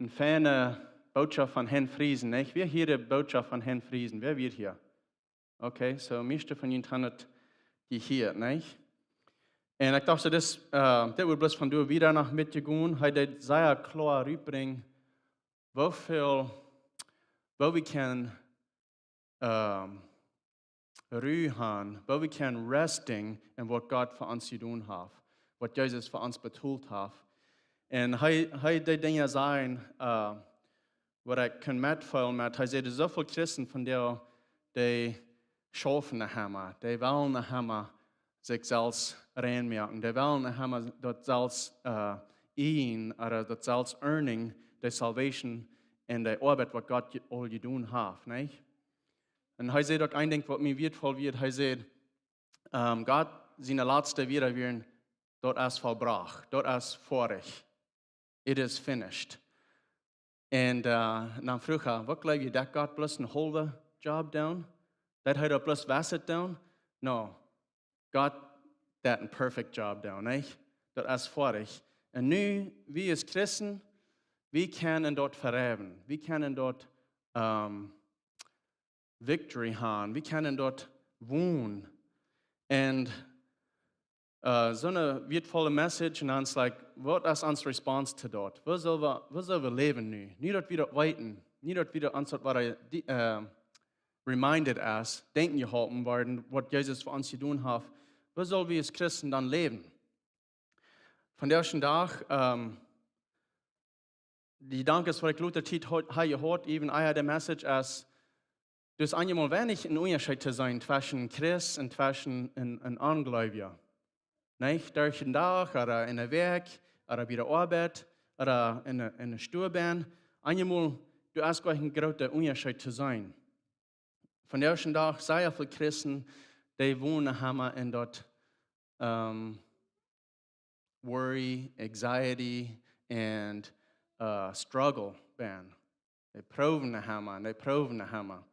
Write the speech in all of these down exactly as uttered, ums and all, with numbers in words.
eene feine Botschaft von Herrn Friesen, nich? Wäa hieed de Botschaft von Herrn Friesen? Wäa wia hia? Okay, so, mieeschte von junt haben daut jehieet, nich? Un ekj docht, so, dit, äh, dit woat bloos von doa wieda noch met jegonen. Hee deed sea kloa rutbrinjen, woo väl, woo wie kjennen, ähm, Ru han, woo wie kjennen resting en waut Gott fa ons jedonen haft, waut Jesus fa ons betolt haft. Un hee, hee deed Dinja sajen, äh, waut ekj kunn metfeelen met. Hee säd, soo väl Christen vondoag, dee schaufen noch emma, dee wellen noch emma sikj selfst rein moaken, dee wellen noch emma daut selfst, äh, earnen, ooda daut selfst earning, de salvation un de Oabeit waut Gott je-, aul jedonen haft, nich? Un hee säd uk een Dinkj waut mie wieetvoll wia. Hee säd, ähm, Gott siene latste Wieed wieren: "Daut es vollbrocht, daut es foadich. It is finished." Un, äh, dan fruach hee: "Waut jleew jie, daut Gott bloos een haulwen Job deit? Daut hee daut bloos waut deit?" No, Gott deit een perfect Job deit, nich? Daut es foadich. Un nu, wie aus Christen, wie kjennen daut vereewen. Wie kjennen daut, ähm, victory han. Wie kjennen daut wonen. Un, äh, soone wieetvolle Message, un dan es like, waut es onse response to daut? Woo sell wie, woo sell wie läwen nu? Nu daut wie daut weeten, nu daut wie daut ons daut woaren, äh, reminded es, denkjen jeholpen woaren, waut Jesus fa ons jedonen haft, woo sell wie aus Christen dan läwen? Vondoag dän Dach, ähm, de Jedanken waut ekj lota Tiet hia jehoat, even ea de Message es, daut es eenjemol weinich een Unjascheet to seenen tweschen Christ un tweschen een, een Onjleewja. Nich? Derch dän Dach, ooda enne Wäakj, ooda bie de Oabeit, ooda enne, enne Stua bennen. Eenjemol, daut es goanich een groota Unjascheet to seenen. Vondoag dän Dach, sea väl Christen, dee wonen noch emma en daut, ähm, worry, anxiety, and, äh, struggle bennen. Dee proowen noch emma, dee proowen noch emma.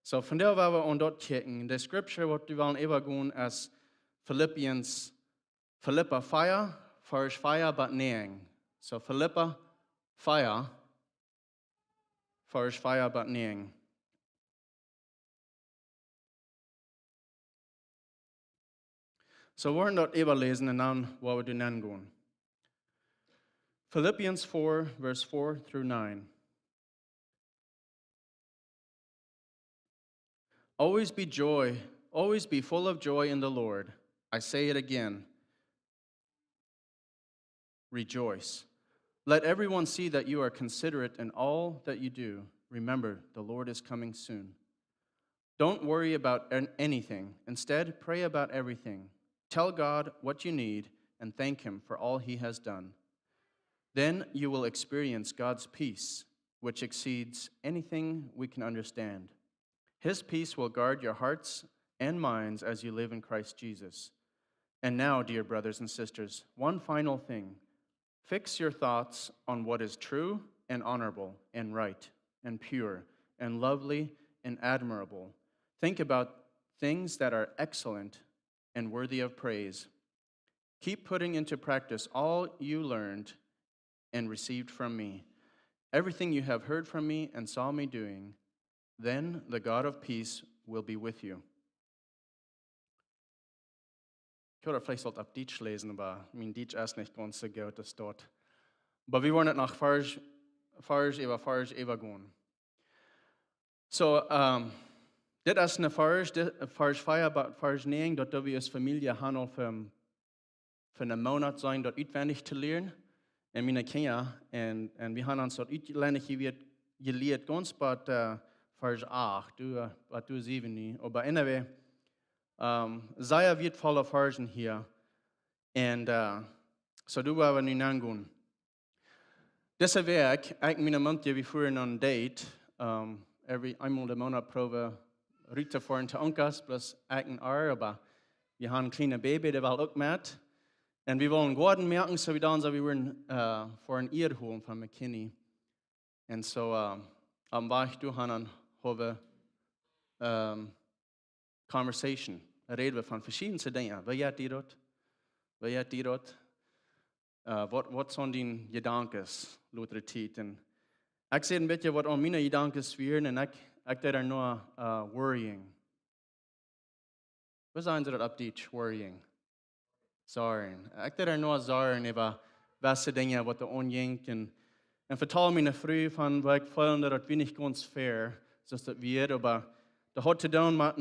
So, vondoag woa wie aun daut kjikjen. De Scripture waut wie wellen äwagonen es Philippians, Filippa vea, Varsch vea bat näajen. So, Filippa vea, Varsch vea bat näajen. So, wie woaren daut äwaläsen un dan woa wie doa nenn gonen. Philippians four, verse four through nine. Always be joy, always be full of joy in the Lord. I say it again. Rejoice. Let everyone see that you are considerate in all that you do. Remember, the Lord is coming soon. Don't worry about an-, anything. Instead, pray about everything. Tell God what you need and thank Him for all He has done. Then you will experience God's peace, which exceeds anything we can understand. His peace will guard your hearts and minds as you live in Christ Jesus. And now, dear brothers and sisters, one final thing. Fix your thoughts on what is true and honorable and right and pure and lovely and admirable. Think about things that are excellent and worthy of praise. Keep putting into practice all you learned and received from me, everything you have heard from me and saw me doing. Then the God of peace will be with you. Ekj haud veleicht sult opp Dietsch läsen, oba mien Dietsch es nich gaunz soo goot aus daut. Oba wie woaren et noch Varsch, Varsch äwa Varsch äwagonen. So, ähm, dit es een Varsch, dit, Varsch vea bat Varsch näajen, daut wie aus Famielje han aul fa, fa een Moonat sennen daut utwendich to lieren. Un miene Kjinja, un, un wie han ons daut utwendich jelieet, jelieet gaunz bat, äh, Varsch acht, doa, äh, bat doa säwen nu. Oba anyway, ähm, sea wieetvolle Varschen hia. Un, äh, so doa woa wie nu nenn gonen. Dise Wäakj, ekj un miene Mantje, wie fuaren opp een Date. Ähm, every, eemol dän Moonat proowen wie rut to foaren to onkas, bloos ekj un ar, oba wie han een kjlienet Baby, dee well uk met. Un wie wullen Goaden moaken, so wie dan, so wie wullen, äh, fa een Iea holen von McKinney. Un so, äh, aum Wajch doa han wie, ähm, conversation. Räd wie von veschiedne Dinja. Woo jeit die daut? Woo jeit die daut? Äh, waut, waut sent diene Jedanken, lota Tiet? Un, Ekj säd een bät waut aun miene Jedanken wieren un ekj, ekj deed doa no uh, worrying. Waut sajcht daut opp Dietsch? Worrying. Sorgen. Ekj deed doa no sorgen äwa waut fa Dinja waut doa aunjinjen. Un vetald miene Fru von woo ekj feeld daut wia nich gaunz fair, soo aus daut wia, oba daut haud to doonen met,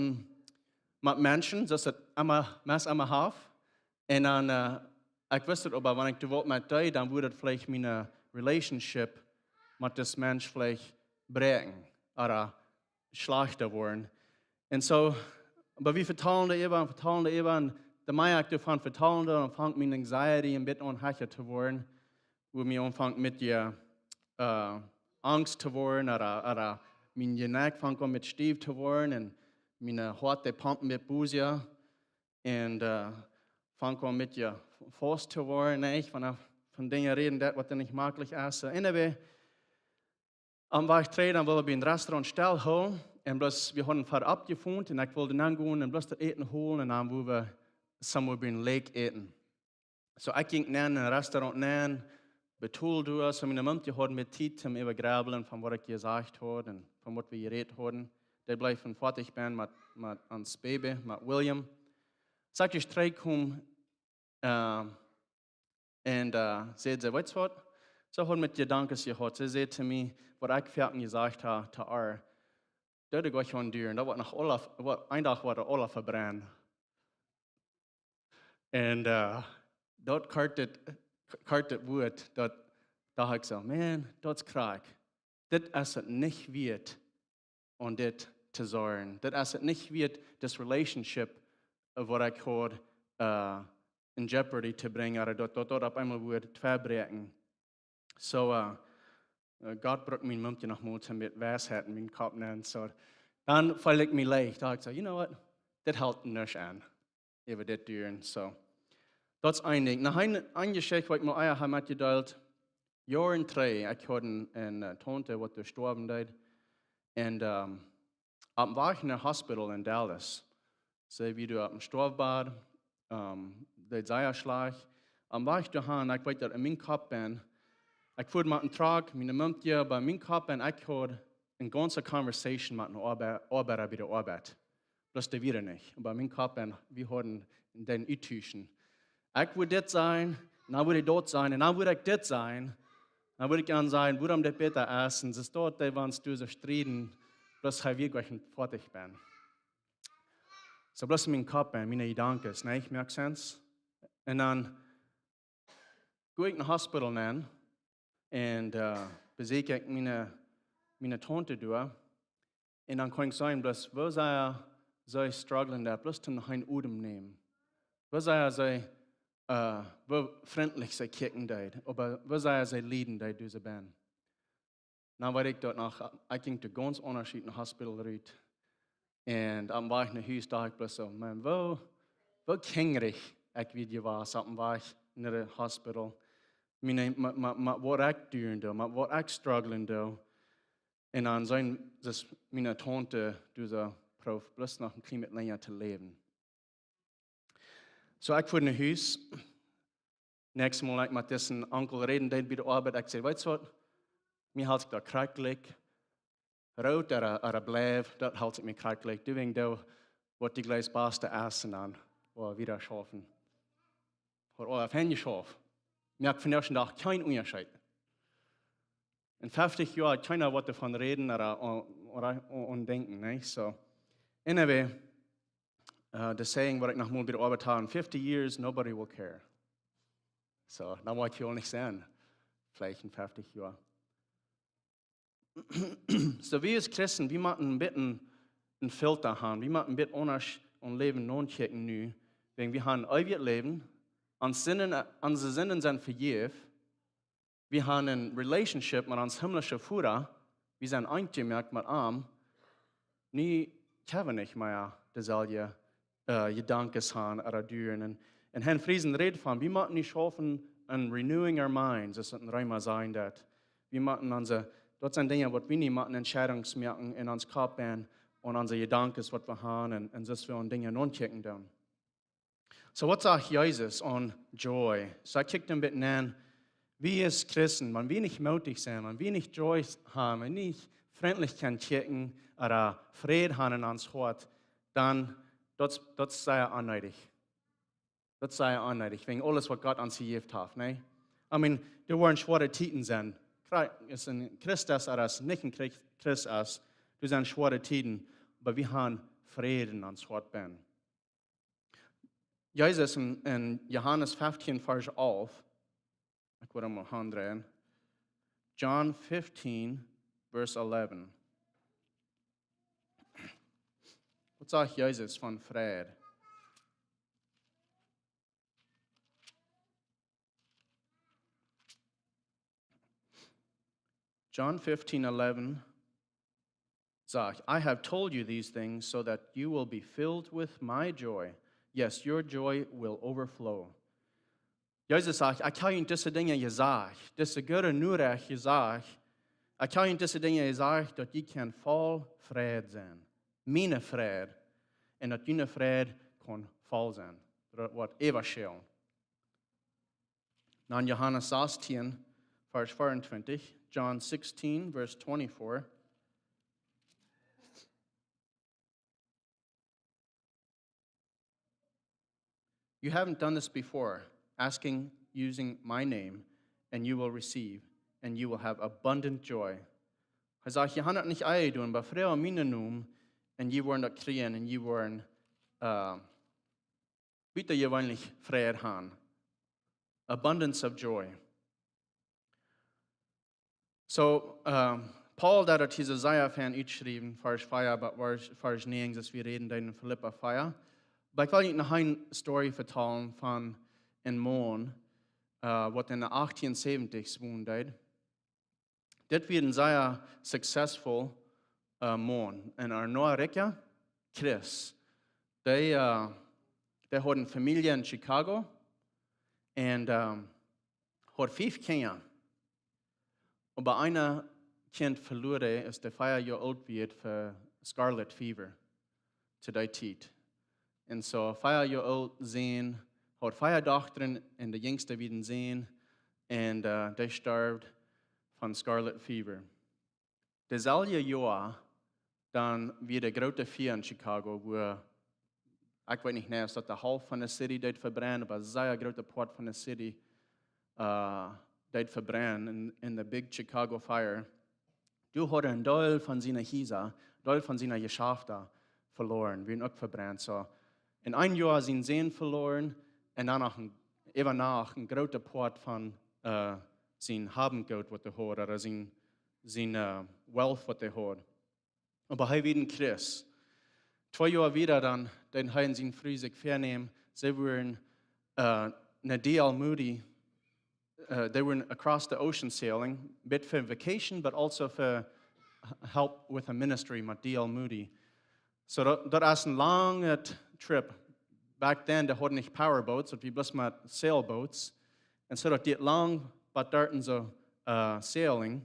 met Menschen, soo aus daut emma, meist emma haft. Un dan, uh, ekj wist daut, oba wan ekj doa waut met deed, dan wudd daut veleicht miene relationship met dis Mensch veleicht bräakjen ooda schlajchta woaren. Un soo, oba wie vetalen doaräwa un vetalen doaräwa un de mea ekj doavon vetalen deed, dan funk miene anxiety een bät aun hecha to woaren, wua mie aunfunk met je uh, Angst to woaren, ooda, ooda mien Jenekj funk aun met stiew to woaren un mien Hoat dee pumpen met busia un uh, funk aun met je faust to woaren, nich? Von, von Dinja räden daut waut nich maklich es. So, anyway, aum Wajch trigj, dan wull wie bie een Restaurant stellhoolen un bloos, wie hauden foadich jefonn un ekj wull dan gonen un bloos daut Äten holen un dan wull wie somewhere bie een Lake äten. So ekj jinkj nenn en een Restaurant nenn, betold doa, so miene Mumkje haud mea Tiet toom äwagrubblen von waut ekj jesajcht haud un von waut wie jerät hauden. Dee bleef foadich benn met, met ons Baby, met William. So ekj es trigj jekomen, uh, un uh, säd see, weetst waut? See haud mie Jedanken jehaut. See säd to mie, waut ekj foaken jesajcht haud to äa: Daut deit nich aunduaren, daut woat noch aula, woat, een Dach woat daut aula vebrennen. Un uh, daut korte, korte Wuat, daut docht ekj soo, man, daut es krakjt. Dit es daut nich wieet, aun dit to sorjen. Dit es daut nich wieet, dis relationship, uh, waut ekj haud, uh, in jeopardy to brinjen, ooda daut, daut, daut opp eemol wudd vebräakjen. So, uh, uh, Gott brukt miene Mumkje noch mol toom met Weisheit en mienen Kopp nenn. So, dan feeld ekj mie leicht. Docht ekj soo, you know what? Dit halpt nich aun. Äwa dit duaren. So, daut es een Dinkj. Noch een, een Jeschicht waut ekj mol ea hab metjedeelt. Joaren trigj, ekj haud een, een uh, Taunte waut jestorwen deed. Un um, opp een Wajch no Hospital en Dallas, see wia doa opp een Stoafbad, um, deed sea schlajcht. Opp een Wajch doahan, ekj weet daut en mienen Kopp benn, ekj fua met een Truck, miene Mumkje, oba en mienen Kopp benn, ekj haud eene gaunze conversation met een Oabe-, Oabeida bie de Oabeit. Bloos dee wia nich. Oba en mienen Kopp benn, wie hauden dän uttuschen. Ekj wull dit sajen, dan wull ekj daut sajen, un dan wull ekj dit sajen. Dan wull ekj aun sajen, wuarom dit bäta es, un see steit, dee, wan dee soo strieden, bloos hee wia jlikj foadich benn. So bloos en mienen Kopp benn, miene Jedanken, nich? Make sense? Un dan go ekj no Hospital nenn un uh, beseakj ekj miene, miene Taunte doa. Un dan kunn ekj seenen, bloos woo see, see strugglen doa, bloos toom noch een Odem nämen. Woo see, see, uh, woo frintlich see kjikjen deed, oba woo see, see lieden deed, doa see benn. Dan weet ekj daut noch, ekj jinkj doa gaunz unjascheeden Hospital rut. Un opp een Wajch no Hus docht ekj bloos soo, man, woo, woo kjinjarich ekj wia jewast opp een Wajch no de Hospital. Miene, met, met, met waut ekj doonen doo, met waut ekj strugglen doo. Un dan sent see, miene Taunte, doa see proowt bloos noch een kjlien bät lenja to läwen. So ekj fua no Hus. Näakjstet Mol ekj met disen Onkel räden deed bie de Oabeit, ekj säd, weetst waut? Mie helt sikj daut krakjt jlikj. Root ooda, ooda blauw, daut helt sikj mie krakjt jlikj. Doawäajen doo waut dee jlikjt baste es un dan woa wieda schaufen. Haud aul fein jeschauft. Moakt vondoag dän Dach kjeen Unjascheet. En feftich Joa kjeena woat doavon räden ooda, ooda, ooda aun denkjen, nä? So, anyway, uh, de saying waut ekj noch mol bie de Oabeit haud: "In fifty years, nobody will care." So, dan woa ekj hia nich sennen. Veleicht en feftich Joa. So, wie aus Christen, wie motten een bät een Filter haben. Wie motten een bät aundasch aun Läwen nodenkjen nu. Wäajen wie haben een eewjet Läwen. Onse Sinden, onse Sinden sent vejäft. Wie haben eene Relationship met onsen himlischen Voda. Wie sent eent jemoakt met am. Nu kjenn wie nich mea deeselwje, äh, Jedanken haben ooda doonen. Un, un Hein Friesen rät von, wie motten nu schaufen aun renewing our minds, aus daut en Reema sajcht daut. Wie motten onse, daut sent Dinja waut wie nu motten Entscheidungen moaken en ons Kopp un aun onse Jedanken waut wie haben un, un soo wie aun Dinja nodenkjen doonen. So, waut sajcht Jesus aun joy? So, ekj kjikj een bät no, Wie aus Christen, wan wie nich mootich sent, wan wie nich Joy haben, wan wie nich frintlich kjennen kjikjen, ooda Fräd haben en ons Hoat, dan, daut, daut es sea onneedich. Daut es sea onneedich, wäajen aules waut Gott ons jejäft haft, nä? I mean, doa woaren schwoare Tieden sennen. Kra-, aus een Christ es, ooda aus nich een Christ, Christ es, doa sent schwoare Tieden, oba wie haben Fräd en ons Hoat bennen. Jesus en, en Johanes feftieen, Varsch alf. Ekj woa am aundreien. John fifteen, verse eleven. Waut sajcht Jesus von Fräd? John fifteen eleven sajcht: "I have told you these things so that you will be filled with my joy. Yes, your joy will overflow." Jesus sajcht: "Ekj hab junt dise Dinja jesajcht, dise goode Norecht jesajcht. Ekj hab junt dise Dinja jesajcht, daut jie kjennen voll Fräd sennen. Miene Fräd. Un daut june Fräd kaun voll sennen." Daut woat äwaschälen. Dan Johanes sastien, Varsch veeauntwintich, John sixteen, verse twenty-four. "You haven't done this before, asking using my name, and you will receive, and you will have abundant joy." Hee sajcht: "Jie haben daut nich aul jedonen, oba froagt en mienen Nomen, un jie woaren daut kjrieen, un jie woaren, äh, butajeweenlich Fräd haben." Abundance of joy. So, ähm, Paul deed daut hia sea fein utschriewen, Varsch vea bat Varsch, Varsch näajen, soo aus wie räden deeden en Filippa vea. Oba ekj well junt noch eene Story vetalen von een Maun, äh, waut en de achtieen säwentich wonen deed. Dit wia een sea successful, äh, Maun. Un een sea rikja Christ. Dee, äh, dee haud eene Famielje en Chicago. Un, ähm, haud fief Kjinja. Oba een Kjint veloaren, aus dee fea Joa oolt wia, fa Scarlet Fever. To dee Tiet. Un soo, fea Joa oolt Sän, haud fea Dochtren un de jinjste wia een Sän, un, äh, dee storf von Scarlet Fever. Daut selwje Joa, dan wia de groote Fia en Chicago, wua, ekj weet nich, nä, es daut de Halft von de city deed vebrennen, oba sea groote Poat von de city, äh, deed vebrennen en, en de Big Chicago Fire. Doa haud hee een Deel von siene Hiesa, Deel von siene Jeschafta veloaren, wieren uk vebrennt. Soo, en een Joa sien Sän veloaren un dan noch een, äwa Nacht een groote Poat von, äh, sien Haben Goot waut hee haud, ooda sien, sien, äh, wealth waut hee haud. Oba hee wia een Christ. Twee Joa wieda dan, dan hee un siene Fru sikj väanämen, see wieren, äh, no D L Moody, uh, they were across the ocean sailing, bit for vacation, but also for h-, help with a ministry, met D L Moody. So daut, daut es een lange Trip. Back then, dee hauden nich powerboats, daut wia bloos met sailboats. Un soo daut deed lang, bat doa en soo, uh, sailing.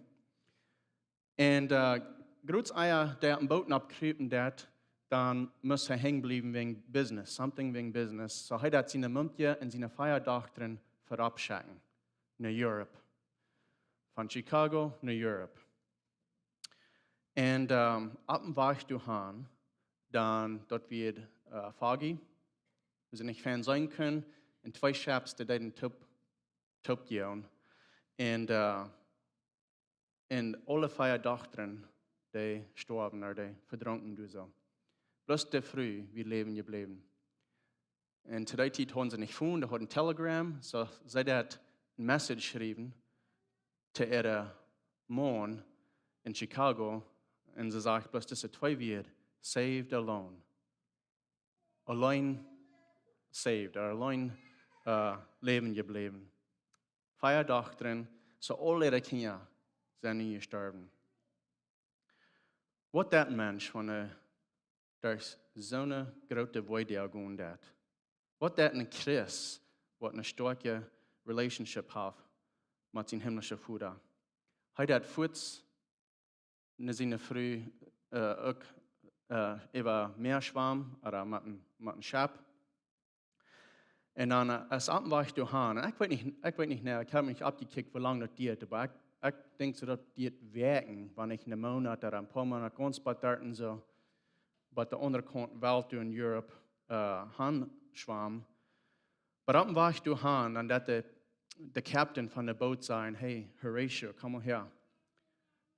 Un, äh, krakjt aus hee opp een Boot nopp krupen deed, dan must hee hangen bliewen wäajen business, something wäajen business. Soo hee deed siene Mumkje un siene fea Dochtren verop schekjen no Europe. Von Chicago no Europe. Un, ähm, opp dän Wajch doahan, dan daut wia, äh, foggy, wua see nich fein seenen kunnen, un twee Schepp, dee deeden toop, toop gonen. Un, äh, Un aule fea Dochtren, dee storwen, ooda dee vedrunken doa soo. Bloos de Fru wia läwen jebläwen. Un to dee Tiet hauden see nich Phone, dee hauden Telegram, soo see deed een Message schriewen to äare Maun en Chicago, un see säd bloos dise twee Wieed: "Saved alone." Auleen saved, auleen, äh, läwen jebläwen. Fea Dochtren, soo aule äare Kjinja sent nu jestorwen. Waut deit een Mensch, wan hee derch soone groote Wee gonen deit? Waut deit een Christ, waut eene stoakje Relationship haft met sienen himlischen Voda? Hee deit fuaz no siene Fru, äh, uk, äh, äwa Mäa schwamen, ooda met een, met een Schepp. Un dan, äh, es opp dän Wajch doahan. Un ekj weet nich, ekj weet nich, nä, ekj hab nich oppjekjikjt, woo lang daut diat, oba ekj, ekj denkj soo, daut diat Wäakjen, wan nich een Moonat ooda een poa Moonat, gaunz bat doa un soo, bat de aundre Kaunt Welt doa en Europe, äh, han schwamm. Oba opp dän Wajch doahan, dan deed de, de Captain von de Boot sajen: "Hey, Horatio, komm mol häa."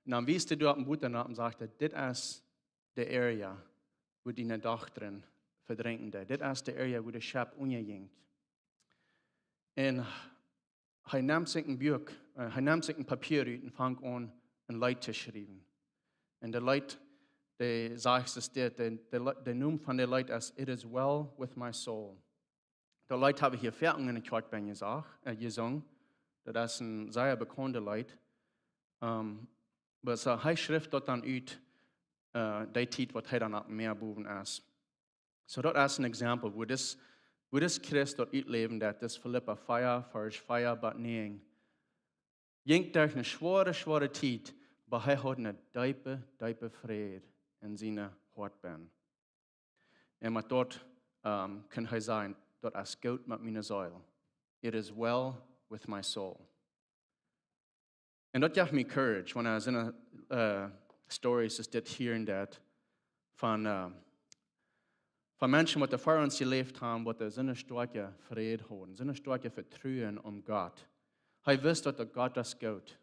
Un dan wiest hee doa opp dän Bodden nopp un sajcht hee: "Dit es de Area, wua diene Dochta vedrinkjen deed. Dit es de Area, wua daut Schepp unjajinkj." Un hee nemt sikj een Buak, äh, hee nemt sikj een Papia rut un fangt aun een Leet to schriewen. Un de Leet, de sajcht es dit, de, de, Le- de Nomen von de Leet es "It Is Well With My Soul". Daut Leet hab wie hia foaken enne Kjoakj benn jesajcht, äh, jesungen. Daut es een sea bekaundet Leet. Ähm, oba soo, hee schrift daut dan ut, äh, dee Tiet, waut hee dan opp Mäa bowen es. Soo, daut es een Exempel, woo dis, woo dis Christ daut utläwen deed, dis Filippa vea, Varsch vea bat näajen. Jinkj derch eene schwoare, schwoare Tiet, oba hee haud eene deepe, deepe Fräd en sien Hoat benn. Un met daut, ähm, kunn hee sajen: "Daut es goot met miene Seel. It is well with my soul." Un daut jeft mie courage, wan ekj soone, äh, stories aus dit hieren deed von, äh, von Menschen, waut ver ons jeläft haben, waut soone stoakje Fräd hauden, soone stoakje Vetruen aun Gott. Hee wist, daut Gott es goot,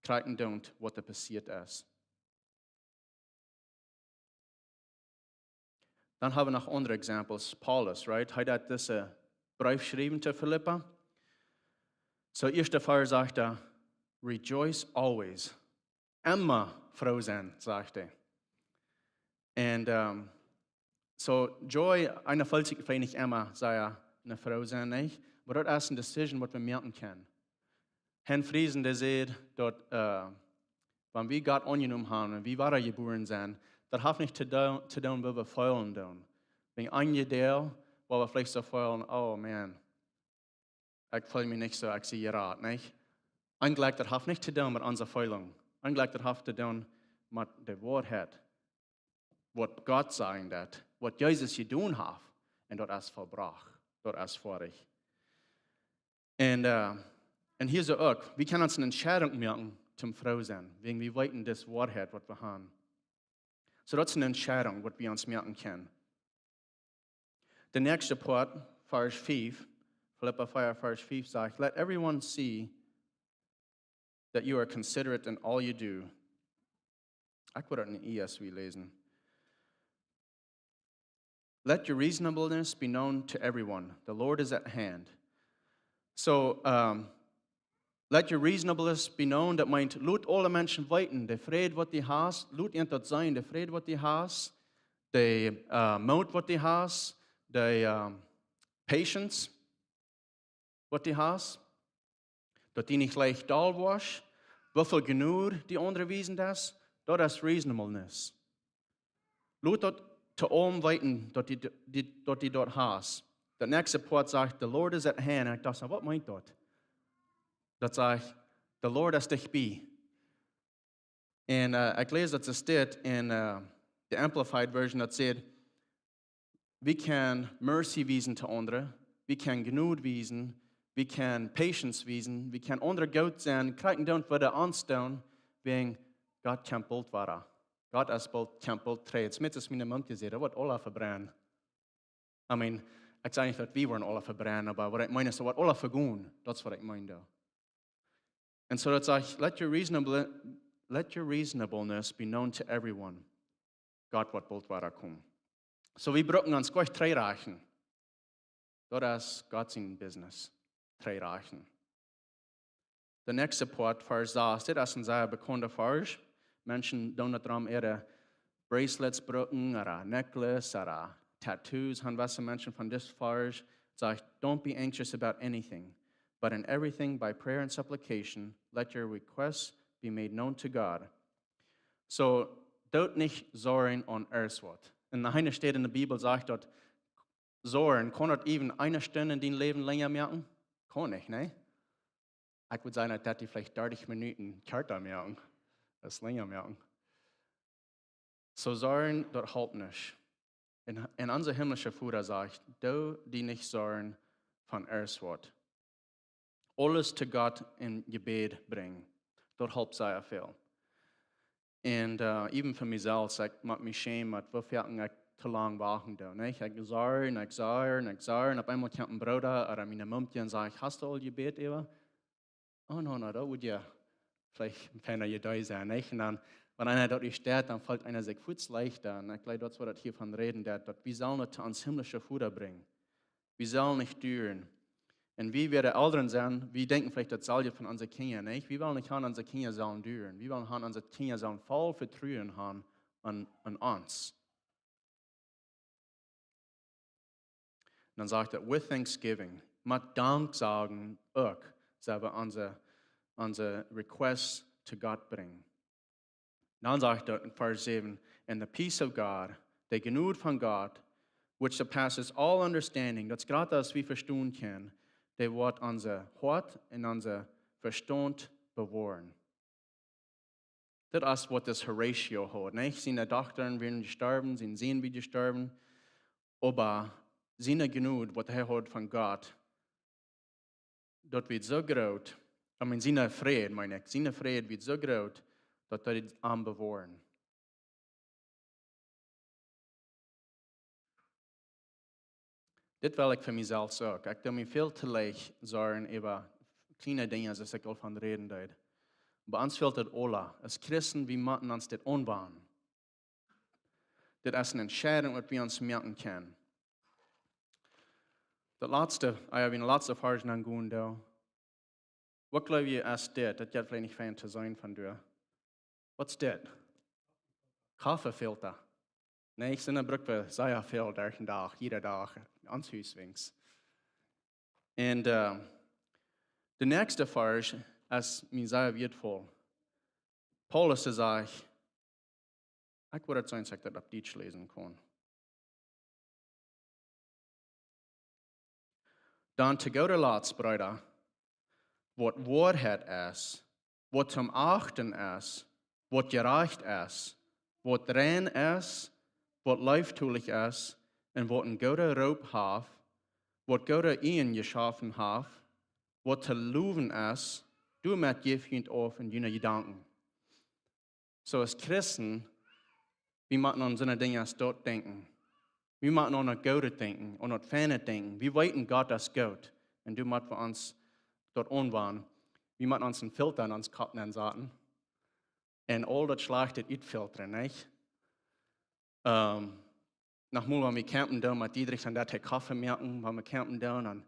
krakjt endoont, waut passieet es. Dan hab wie noch aundre Examples. Paulus, right? Hee deed disen Breef schriewen to Filippa. Soo, ieeschte Varsch sajcht hee: "Rejoice always." Emma froo sennen, sajcht hee. Un, ähm, soo, joy, eena feelt sikj veleicht nich emma sea froo sennen, nich? Oba daut es eene decision, waut wie moaken kjennen. Hen Friesen, dee säd, daut, äh, wan wie Gott aunjenomen haben un wie wadajebuaren sent, daut haft nich to doo-, to doonen, woo wie feelen doonen. Wan eenje Deel, woo wie veleicht soo feelen: "Oh man, ekj feel mie nich soo, ekj sie jerat", nich? Eejentlich, daut haft nich to doonen met onse Feelungen. Eejentlich, daut haft to doonen met de Woarheit, waut Gott sajen deed, waut Jesus jedonen haft, un daut es vollbrocht, daut es foadich. Un, äh, un hia soo uk, wie kjennen ons eene Entscheidunk moaken toom froo sennen, wäajen wie weeten dise Woarheit, waut wie haben. Soo, daut es eene Entscheidunk, waut wie ons moaken kjennen. De näakjste Poat, Varsch fief, Filippa vea, Varsch fief sajcht: "Let everyone see that you are considerate in all you do." Ekj woa daut en E S V läsen. "Let your reasonableness be known to everyone. The Lord is at hand." Soo, ähm, "Let your reasonableness be known", daut meent, lot aule Menschen weeten, de Fräd, waut du hast, lot an daut seenen, de Fräd, waut du hast, de, äh, Moot, waut du hast, de, ähm, patience, waut du hast, daut du nich leicht doll woascht, woo väl Jnod du aundre wiesen deist, daut es reasonableness. Lot daut to aulem weeten, daut du, du, daut du daut hast. De näakjste Poat sajcht: "The Lord is at hand." Un ekj docht soo: "Waut meent daut?" Daut sajcht: "The Lord es dicht bie." Un, äh, ekj läs daut soo steit en, äh, de Amplified Version, daut sajcht: "Wie kjennen mercy wiesen to aundre, wie kjennen Jnod wiesen, wie kjennen patience wiesen, wie kjennen aundre goot sennen, krakjt endoont, waut dee ons doonen, wäajen Gott kjemt boolt wada. Gott es boolt, kjemt boolt trigj." Smidt es miene Mumkje säd, daut woat aula vebrennen. I mean, ekj saj nich, daut wie woaren aula vebrennen, oba waut ekj meen es, daut woat aula vegonen. Daut es waut ekj meen, doa. Un soo daut sajcht: "Let your reasonable-, let your reasonableness be known to everyone." Gott woat boolt wada komen. Soo, wie brucken ons goanich trigj rajchten. Daut es Gott sien Business. Trigj rajchten. De näakjste Poat, Varsch sas, dit es een sea bekaunda Varsch. Menschen doonen daut doaromm äare bracelets brucken, ooda necklace, ooda tattoos, han wesse Menschen von dis Varsch. Sajcht: "Don't be anxious about anything, but in everything by prayer and supplication, let your requests be made known to God." Soo, doot nich sorjen aun irjentwaut. Un aun eene Städ en de Bibel sajcht daut, sorjen, kaun daut even eene Stund en dien Läwen lenja moaken? Kaun nich, nä? Ekj wudd sajen, daut daut veleicht dartich Minuten kjarta moaken, es lenja moaken. Soo sorjen, daut halpt nich. Un, un onse himlische Voda sajcht: "Doo die nich sorjen, von ieescht waut. Aules to Gott em Jebäd brinjen. Daut halpt sea väl. Un even fa mie selfst, ekj mott mie schämen, met woo foaken ekj to lang wachten doo, nich? Ekj sorj un ekj sorj un ekj sorj un opp eemol kjemt een Brooda ooda miene Mumkje un sajcht: "Hast du aul jebät, Eva?" Oh, no, no, daut wudd je veleicht een feina Idee sennen, nich? Un dan, wan eena daut ieescht deit, dan feelt eena sikj fuaz leichta. Un ekj jleew, daut es waut daut hia von räden deit, daut wie sellen daut to ons himmlischen Voda brinjen. Wie sellen nich duren. Un wie, wäa de Elren sent, wie denkjen veleicht daut selwje von onse Kjinja, nich? Wie wellen nich haben, onse Kjinja sellen duren. Wie wellen haben, onse Kjinja sellen voll Vetruen haben aun, aun ons. Un dan sajcht et: "With thanksgiving", met Danksagen uk, sell wie onse, onse requests to Gott brinjen. Dan sajcht et en Varsch säwen: "And the peace of God", de Jnod von Gott, "which surpasses all understanding", daut es jrata aus wie vestonen kjennen, dee woat onse Hoat un onse Vestaunt bewoaren. Daut es waut dis Horatio haud, nich? Siene Dochta wia jestorwen, sien Sän wia jestorwen, oba siene Jnod, waut hee haud von Gott, daut wia soo groot, I mean, siene Fräd, meen ekj, siene Fräd wia soo groot, daut hee am bewoaren. Dit well ekj fa mie selfst uk. Ekj doo mie väl to leicht sorjen äwa kjliene Dinja, aus ekj aul von räden deed. Bie ons fält et aula. Aus Christen, wie motten ons dit aunwanen. Dit es eene Entscheidunk, waut wie ons moaken kjennen. Daut latste, ah jo, wie een latste Varsch aungonen doo. Waut jleew jie es dit? Daut jeit veleicht nich fein to seenen von doa. Waut es dit? Koffefilta. Nä, ekj sie, bruck wie sea väl derch dän Dach, jieda Dach, aum Hus weens. Un, eh, de näakjste Varsch es mie sea wieetvoll. Paulus, dee sajcht, ekj wudd daut sennen, aus ekj daut opp Dietsch läsen kaun. Dan to gooda Latst, Breeda, waut Woarheit es, waut to achten es, waut jerajcht es, waut rein es, waut leeftolich es, un waut een gooda Roop haft, waut goode Ieejen jeschaft haft, waut to lowen es, doamet jäft junt auf en june Jedanken. Soo aus Christen, wie motten aun soone Dinja aus daut denkjen. Wie motten aun daut Goode denkjen, aun daut Feine denkjen. Wie weeten, Gott es goot. Un doa motten wie ons daut aunwanen. Wie motten ons een Filta en ons Kopp nensaten. Un aul daut Schlajchte utfiltren, nich? Ehm, noch mol, wan wie campen doonen, met Diedrich, dan deit hee Koffe moaken, wan wie campen doonen, dan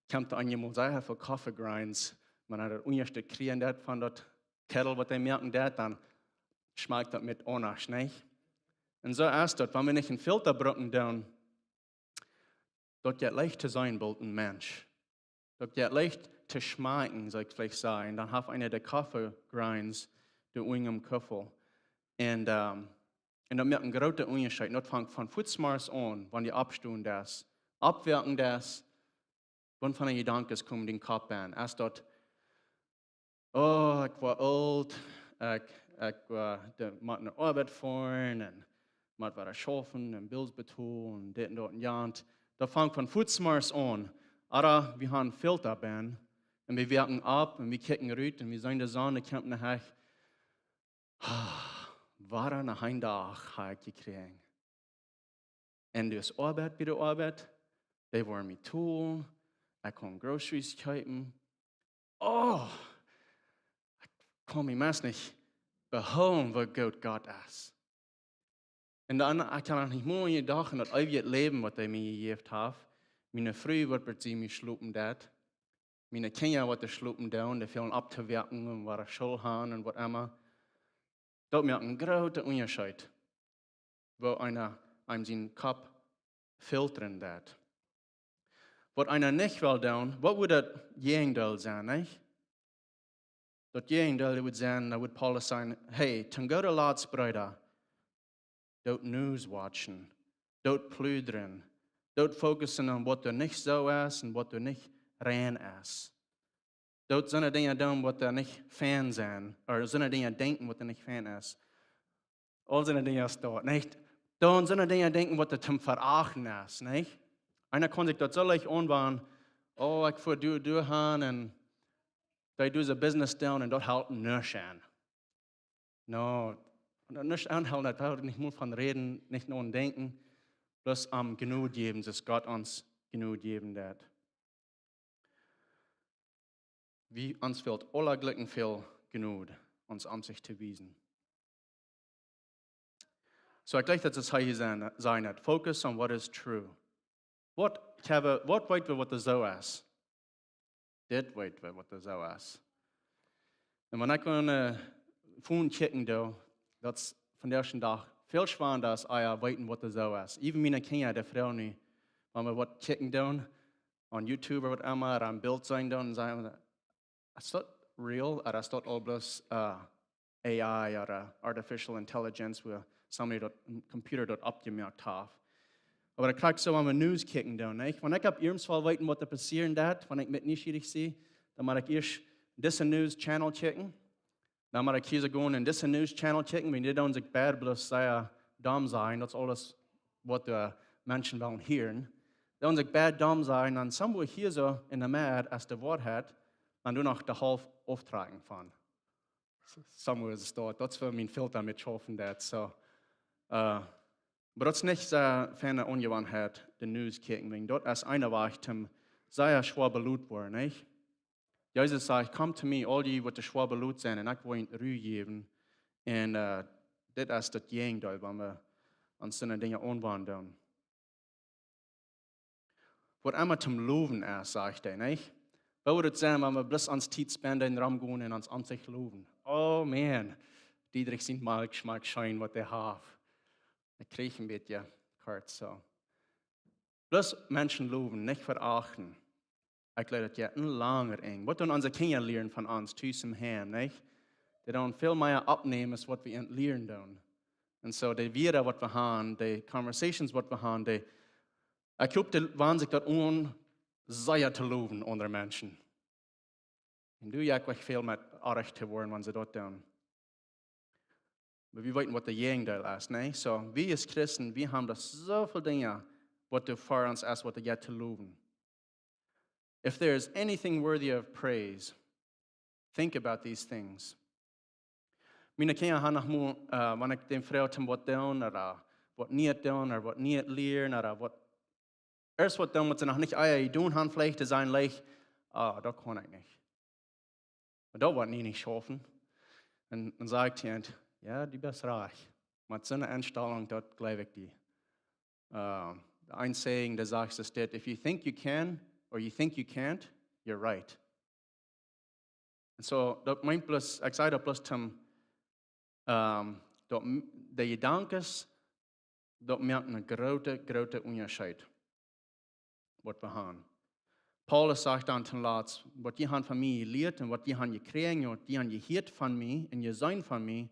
kjemt doa eenjemol sea väl Koffe-Grinds, wan hee daut unjaschte kjrieen deit von daut Kettel, waut hee moaken deit, dan schmakjt daut met aundasch, nich? Un soo es daut, wan wie nich een Filta brucken doonen, daut jeit leicht to seenen, boolt een Mensch. Daut jeit leicht to schmakjen, saul ekj veleicht sajen. Dan haft eena de Koffe-Grinds doa unja däm Kuffel. Un, ehm, un daut moakt een grooten Unjascheet. Un daut fangt von fuaz zemorjes aun, wan du oppstonen deist. Oppwoaken deist, waut fa Jedanken komen en dien Kopp aun? Es daut, "Oh, ekj woa oolt, ekj, ekj woa, de, mott no Oabeit foaren un mott wada schaufen un Bills betolen un dit un daut un jant." Daut fangt von fuaz zemorjes aun. Ooda wie haben Filta aun un wie woaken opp un wie kjikjen rut un wie seenen de Sonn, dee kjemt no Hecht. "Ah, wada een Dach hab ekj jekjräajen. Un doa es Oabeit bie de Oabeit, dee woaren mie tolen, ekj kaun Groceries kjeepen. Oh, ekj kaun mie meist nich behoolen, woo goot Gott es." Un dan, ekj kaun noch nich mol jedocht aun daut eewje Läwen, waut hee mie jejäft haft. Miene Fru, waut bie mie schlopen deit. Miene Kjinja, waut doa schlopen doonen, dee fälen opptowoaken un wada School haben un waut emma. Daut moakt een grooten Unjascheet, woo eena eenem sienen Kopp filtren deit. Waut eena nich well doonen, waut wudd daut Jäajendeel sennen, nich? Daut Jäajendeel wudd sennen, dan wudd Paulus sajen: "Hey, to gooda Latst, Breeda, doot news watchen, doot pludren, doot focussen aun waut doa nich soo es un waut doa nich rein es. Doot soone Dinja doonen, waut doa nich fein sent, ooda soone Dinja denkjen, waut doa nich fein es." Aul soone Dinja es daut, nich? Doot soone Dinja denkjen, waut doa to verachten es, nich? Eena kaun sikj daut soo leicht aunwanen, Oh, ekj fua doa, doa han un dee dise business doonen un daut helt nuscht aun. No, nuscht aunhoolen, daut doo ekj nich mol von räden, nich no denkjen. Bloos am Jnod jäwen, soo aus Gott ons Jnod jäwen deit. Wie, ons fält aula jlikj väl Jnod, ons Omsicht to wiesen. So, ekj jleich daut et hia sajen, sajen deit: Focus on what is true. Waut, ekj hab, waut weet wie waut soo es? Dit weet wie waut soo es. Un wan ekj een, eh, phone checken doo, daut es vondoag dän Dach väl schwanda aus ea weeten waut soo es. Even miene Kjinja, dee froagen nu, wan wie waut checken doonen, on YouTube ooda waut emma, ooda een Bilt seenen doonen, un sajen: Es daut real, ooda es daut aul bloos, eh, A I ooda artificial intelligence, wua somebody daut, een Computer daut oppjemoakt haft? Oba daut kjrie ekj soo, wan wie News checken doonen, nich? Wan ekj opp irjentwaut weeten waut doa passieren deit, wan ekj met nieschierich sie, dan mott ekj ieescht dise News Channel checken. Dan mott ekj hia soo gonen un dise News Channel checken, wiels dee doonen sikj beid bloos sea domm sajen, daut es aules waut de Menschen wellen hieren. Dee doonen sikj beid domm sajen, dan somewhere hia soo enne Medd es de Woarheit, dan doo noch de Halft auftrakjen von. Somewhere es daut, daut es wua mien Filter met schaufen deit, so. Eh, oba daut es nich soo feine Aunjewanheit, de News checken, wiels daut es een Wajch, om sea schwoa belodt woaren, nich? Jesus sajcht: Komt to me, aul jie waut schwoa belodt sent, un ekj woa junt Ru jäwen. Un, eh, dit es daut Jäajendeel, wan wie ons soone Dinja aunwenjen doonen. Waut emma toom lowen es, sajcht hee, nich? Woo woat et sennen, wan wie bloos ons Tiet spenden, romgonen un ons Omsicht lowen? Oh man, Diedrich sien Malk schmakjt scheen waut hee haft. Ekj kjrie een bät kort, so. Bloos Menschen lowen, nich verachten. Ekj jleew daut jeit een langer Enj. Waut doonen onse Kjinja lieren von ons, tus em Heim, nich? Dee doonen väl mea oppnämen aus waut wie an lieren doonen. Un so, de Wieed waut wie han, de conversations waut wie han, dee, ekj hop, dee wenjen sikj daut aun, sea to lowen aundre Menschen. Un doo jie uk väl met oajch to woaren, wan see daut doonen. Oba wie weeten waut de Jäajendeel es, nä? So, wie aus Christen, wie han doa soo väl Dinja, waut doa fa ons es, waut doa jeit to lowen. If there is anything worthy of praise, think about these things. Miene Kjinja han noch mol, eh, wan ekj dee froag om waut doonen, ooda waut nich doonen, ooda waut nich lieren, ooda waut, ieescht waut doonen, waut see noch nich ea jedonen han, veleicht to sajen, like: "Ah, daut kaun ekj nich. Daut woat mie nich schaufen." Un dan saj ekj to an: "Jo, du best rajcht. Met soone Enstalunk, daut jleew ekj die." Eh, de eensje Säajen, dee sajcht, es dit: "If you think you can, or you think you can't, you're right." Un so, daut meent bloos, ekj saj daut bloos toom, ehm, daut m-, de Jedanken, daut moakt een grooten, grooten Unjascheet, waut wie han. Paulus sajcht dan toom latst: "Waut jie han von mie jelieet un waut jie han jekjräajen un waut jie han jehieet von mie un jeseenen von mie,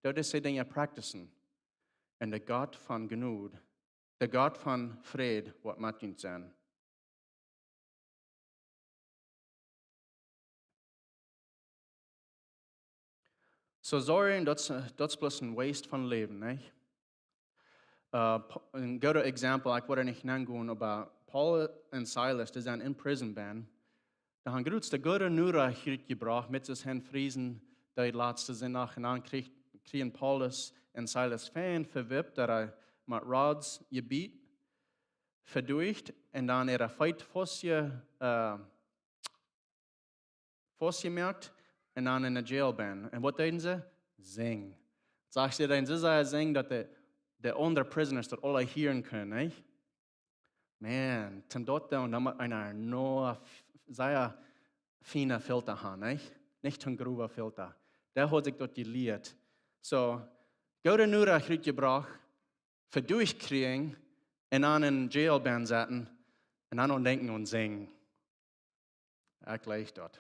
daut dee dee Dinja practicen. Un de Gott von Jnod, de Gott von Fräd woat met junt sennen." So, sorry, daut es, daut es bloos een waste von Läwen, nä? Eh, Pa-, een goodet Exempel, ekj woa doa nich nengonen, oba Paulus un Silas, dee sent en prison bennen. Dee han groote goode Norecht rutjebrocht, met sikj han Friesen, dee latste Sindach, un dan kjrieech, kjrieejen Paulus un Silas fein vewippt, daut hee met Rods jebiet, vedoocht, un dan äare Feet faust je-, eh, faustjemoakt un dan en de jail bennen. Un waut deeden see? Sinjen. Sajcht see dan, see, see sinjen, daut de, de aundre prisoners daut aula hieren kunnen, nä? Man, toom daut doonen, dan mott eena noch f-, sea fiene Filta han, nä? Nich toom growe Filta. Dee haud sikj daut jelieet. So, goode Norecht rutjebrocht, vedoocht kjrieen un dan en jail bennen setten un dan aun denkjen aun sinjen. Ekj jleich daut.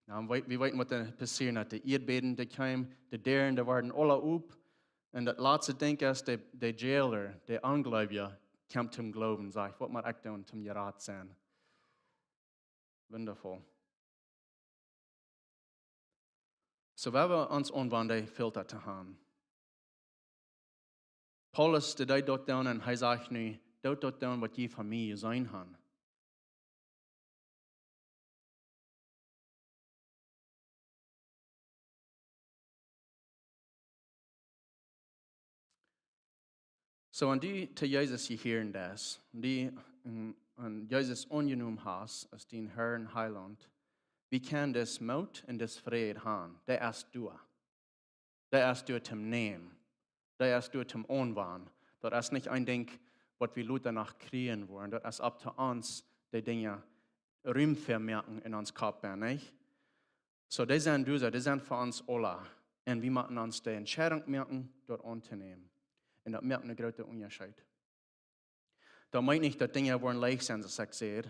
Nu, wie, wie weeten waut doa passieet, daut de Ieedbäden, dee kjeemen, de Däaren, dee worden aula op. Un daut latste Dinkj es, de, de jailer, de Onjleewje, kjemt toom Gloowen, sajcht: "Waut mott ekj doonen toom jerat sennen?" Wundafoll. So, wie haben ons aunwenjen Filta to han. Paulus, dee deed daut doonen un hee sajcht nu: "Doot daut doonen waut jie von mie jeseenen han." Soo, wan du to Jesus jehieren deist, wan du, mm, aun Jesus aunjenomen hast aus dien Herr un Heilaunt, wie kjennen dis Moot un dis Fräd han. Dee es doa. Dee es doa toom nämen. Dee es doa toom aunwenjen. Daut es nich een Dinkj, waut wie lota noch kjrieen woaren. Daut es opp to ons, dee Dinja Rum fa moaken en ons Kopp, nich? Soo, dee sent doa, dee sent fa ons aula. Un wie motten ons de Entscheidunk moaken, daut auntonämen. Un daut moakt een grooten Unjascheet. Daut meent nich, daut Dinja woaren leicht sennen, soo aus ekj säd.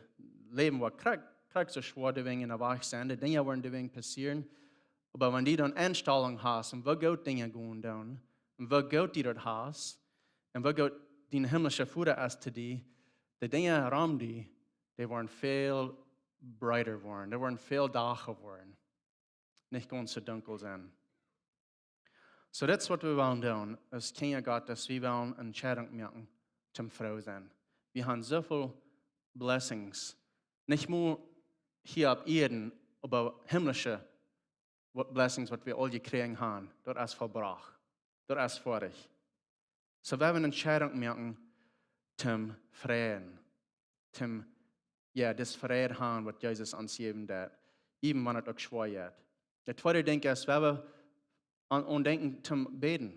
Läwen woat krakjt, krakjt soo schwoa doawäajen en de Wajch sennen. De Dinja woaren doawäajen passieren. Oba wan du dan Enstalunk hast un woo goot Dinja gonen doonen, un woo goot du daut hast, un woo goot dien himmlischa Voda es to die, de Dinja rom die, dee woaren väl breeda woaren, dee woaren väl dacha woaren. Nich gaunz soo dunkel sennen. Soo, daut es waut wie wellen doonen, aus Kjinja Gottes, wie wellen eene Entscheidunk moaken, toom froo sennen. Wie haben soo väl Blessings. Nich mau hia opp Ieed, oba himmlische, waut Blessings, waut wie aul jekjräajen haben. Daut es vollbrocht. Daut es foadich. Soo, wie haben eene Entscheidunk moaken, toom freien. Toom, jo, dis Fräd han, waut Jesus ons jäwen deit. Even wan et uk schwoa jeit. De tweede Dinkj es, wie haben aun, aun denkjen toom bäden.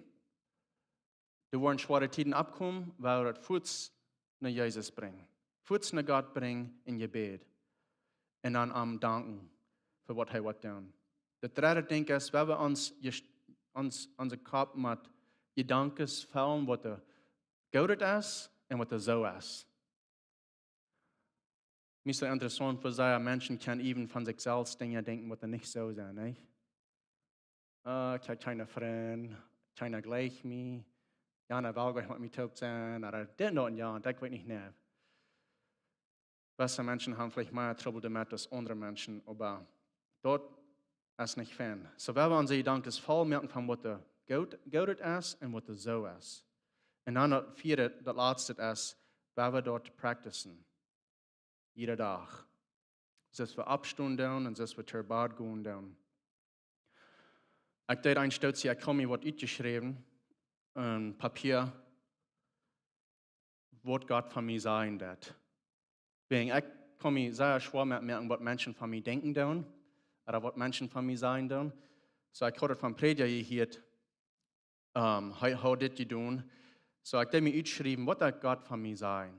Doa woaren schwoare Tieden oppkomen, wie daut fuaz no Jesus brinjen. Fuaz no Gott brinjen en Jebäd. Un dan am danken fa waut hee woat doonen. De dredde Dinkj es, wie haben ons, jes-, ons, onse Kopp met Jedanken fellen, waut doa goodet es un waut doa soo es. Mie es daut interessaunt, woo sea Menschen kjennen even von sikj selfst Dinja denkjen, waut doa nich soo sent, nich? Ah, ekj hab kjeene Frind, kjeena jleicht mie, jana well nich met mie toop sennen, ooda dit un daut un jo, un ekj weet nich, nä. Beste Menschen haben veleicht mea Trubbel doamet aus aundre Menschen, oba daut es nich fein. Soo, wie haben onse Jedanken voll moaken von waut doa goot, goodet es un waut doa soo es. Un dan daut vieede, daut latste es, wie haben daut practicen. Jieda Dach. Soo aus wie oppstonen doonen un soo aus wie to Bad gonen doonen. Ekj deed een Stootje, ekj haud mie waut utjeschräwen, een Papia, waut Gott von mie sajen deit. Wäajen ekj kaun mie sea schwoa met moaken, waut Menschen von mie denkjen doonen, ooda waut Menschen von mie sajen doonen. Soo, ekj haud et von Prädja jehieet, ähm, hee haud dit jedonen. Soo, ekj deed mie utschriewen, waut deit Gott von mie sajen.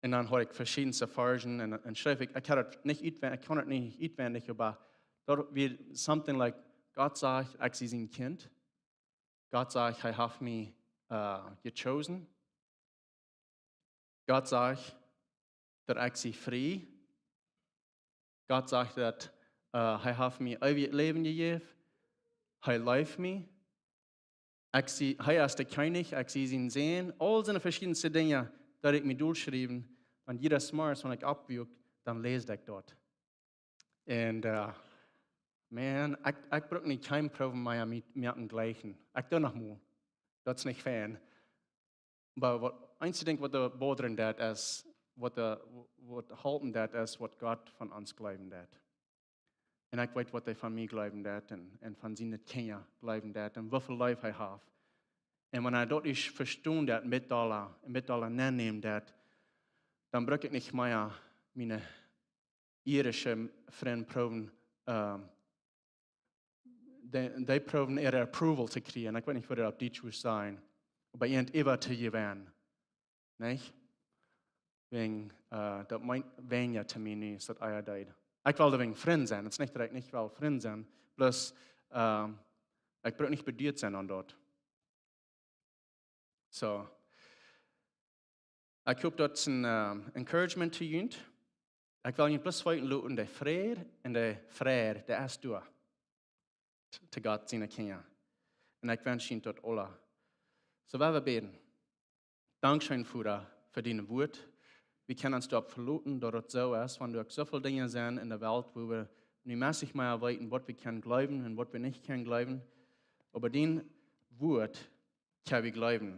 Un dan haud ekj veschiedenste Varschen un, un schreef ekj, ekj haud et nich utwen-, ekj kaun et nich utwendich, oba daut wia something like, Gott sajcht, ekj sie sien Kjint. Gott sajcht, hee haft mie, äh, jechosen. Gott sajcht, daut ekj sie frie. Gott sajcht, daut, äh, hee haft mie eewjet Läwen jejäft. Hee leeft mie. Ekj sie, hee es de Kjennich, ekj sie sien Sän. Aul soone veschiedenste Dinja, daut ekj mie dolschriewen. Un jieda Morjes, wan ekj oppwoak, dan läs ekj daut. Un, äh, man, ekj, ekj bruck nich kjeen Proowen mea met, met een jleichen. Ekj doo noch mol. Daut es nich fein. Oba waut, eensje Dinkj, waut doa bodren deit, es, waut doa, waut halpen deit, es, waut Gott von ons jleewen deit. Un ekj weet, waut hee von mie jleewen deit un, un von siene Kjinja jleewen deit un woo väl Leew hee haft. Un wan hee daut ieescht vestonen deit, met aule, met aule nenämen deit, dan bruck ekj nich mea miene irdische Frind proowen, ähm, dee, dee proowen äare approval to kjrieen. Ekj weet nich, waut daut opp Dietsch wudd sennen. Oba irjent waut to jewennen. Nich? Wäajen, äh, daut meent weinja to mie nu aus daut ea deed. Ekj well wäajen Frind sennen. Et es nich, daut ekj nich well Frind sennen. Bloos, ähm, ekj bruck nich beduat sennen aun daut. Soo. Ekj hop, daut es een, ähm, encouragement to junt. Ekj well junt bloos weeten loten, de Fräd un de Fräd, dee es doa. T-, to Gott siene Kjinja. Un ekj wensch junt daut aula. Soo, wie wellen bäden. Dankscheen, Voda, fa dien Wort. Wie kjennen ons doaropp veloten, daut et soo es, wan doa uk soo väl Dinja sent en de Welt, wua wie nu meist nich mea weeten, waut wie kjennen jleewen un waut wie nich kjennen jleewen. Oba dien Wort kjenn wie jleewen.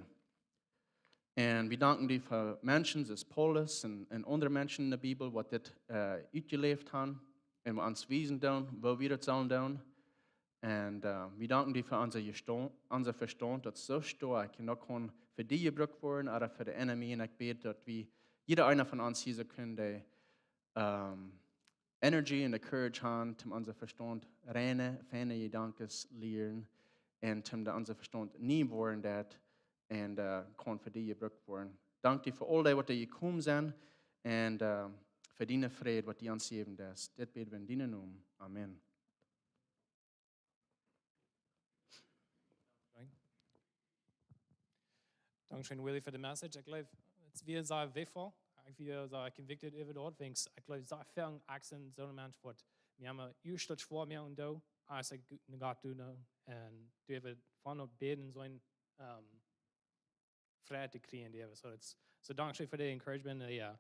Un wie danken die fa Menschen, soo aus Paulus un, un aundre Menschen en de Bibel, waut dit, äh, utjeläft haben un waut ons wiesen doonen, woo wie daut sellen doonen. Un äh, wie danken die fa onse Jestau- onse Vestaunt, daut es soo stoakj un daut kaun fa die jebrukt woaren ooda fa de enemy. Un ekj bäd daut wie, jieda eena von ons hia soo kunn de ähm, energy un de courage han, om onse Vestaunt reine, feine Jedanken lieren un om de onse Vestaunt nie woaren daut un äh, kaun fa die jebrukt woaren. Dank die fa aul dee waut doa jekomen sent un äh, fa diene Fräd waut du ons jäwen deist. Dit bäd wie en dienen Nomen. Amen. Dankscheen, Willy, fa de message. Ekj jleew, et wia sea weevoll. Ekj wia sea convicted äwa daut, wiels ekj jleew, sea väl, ekj sie soon Mensch waut mie emma ieescht daut schwoa moaken doo, aus ekj no Gott doo, no. Un doa äwa von daut bäden, soon ähm, Fräd to kjrieen, doa äwa. So, it's, so dankscheen fa de encouragement. Jo.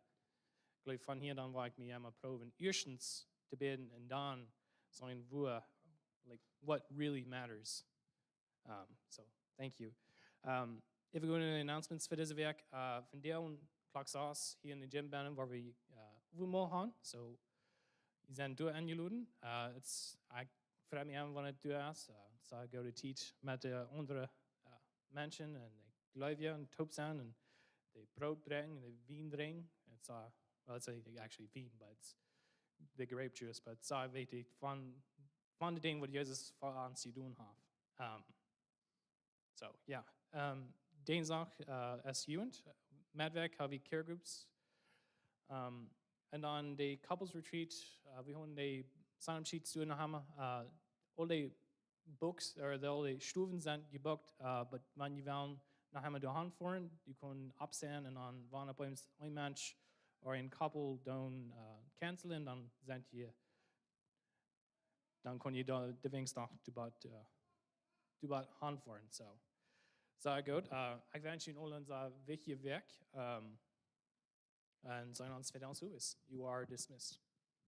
Ekj jleew, von hia dan woa ekj mie emma proowen, ieeschtens to bäden un dan seenen woo, like, what really matters. Um, so, thank you. Um, äwa goode announcements fa dise Wäakj. Uh, vondoag Klock sas hia en de gym bennen, woa wie uh, Wuamool han. So, jie sent doa enjeloden. Uh, it's, ekj frei mie aun, wan et doa es. Uh, et es goode Tiet met de aundre uh, Menschen un de Jleewje un toop sennen un de Broot brinjen un de Wien drinkjen. It's uh, well, it's uh, actually Wien, but it's the grape juice, but it's uh, weet ekj, von, von de Dinja waut Jesus fa ons jedonen haft. Um, so, jo. Um, Dinsdach uh, es Jugend, Medwäakj ha wie care groups. Um, un dan de couples retreat, uh, wie haben de sign-up sheets doa noch emma. Uh, aul de books, or de, aul de Stowen sent jebookt, uh, but wan jie wellen noch emma doa han foaren, jie kjennen oppsajen un dan wan opp eemol een Mensch or een couple dan uh, cancelen, dan sent jie, dan kaun jie doa de Dinsdach doa bat, uh, doa bat han foaren. So, sea goot. Uh, ekj wensch junt aula eene sea wichtje Wäakj. Um, un seenen ons wieda. You are dismissed.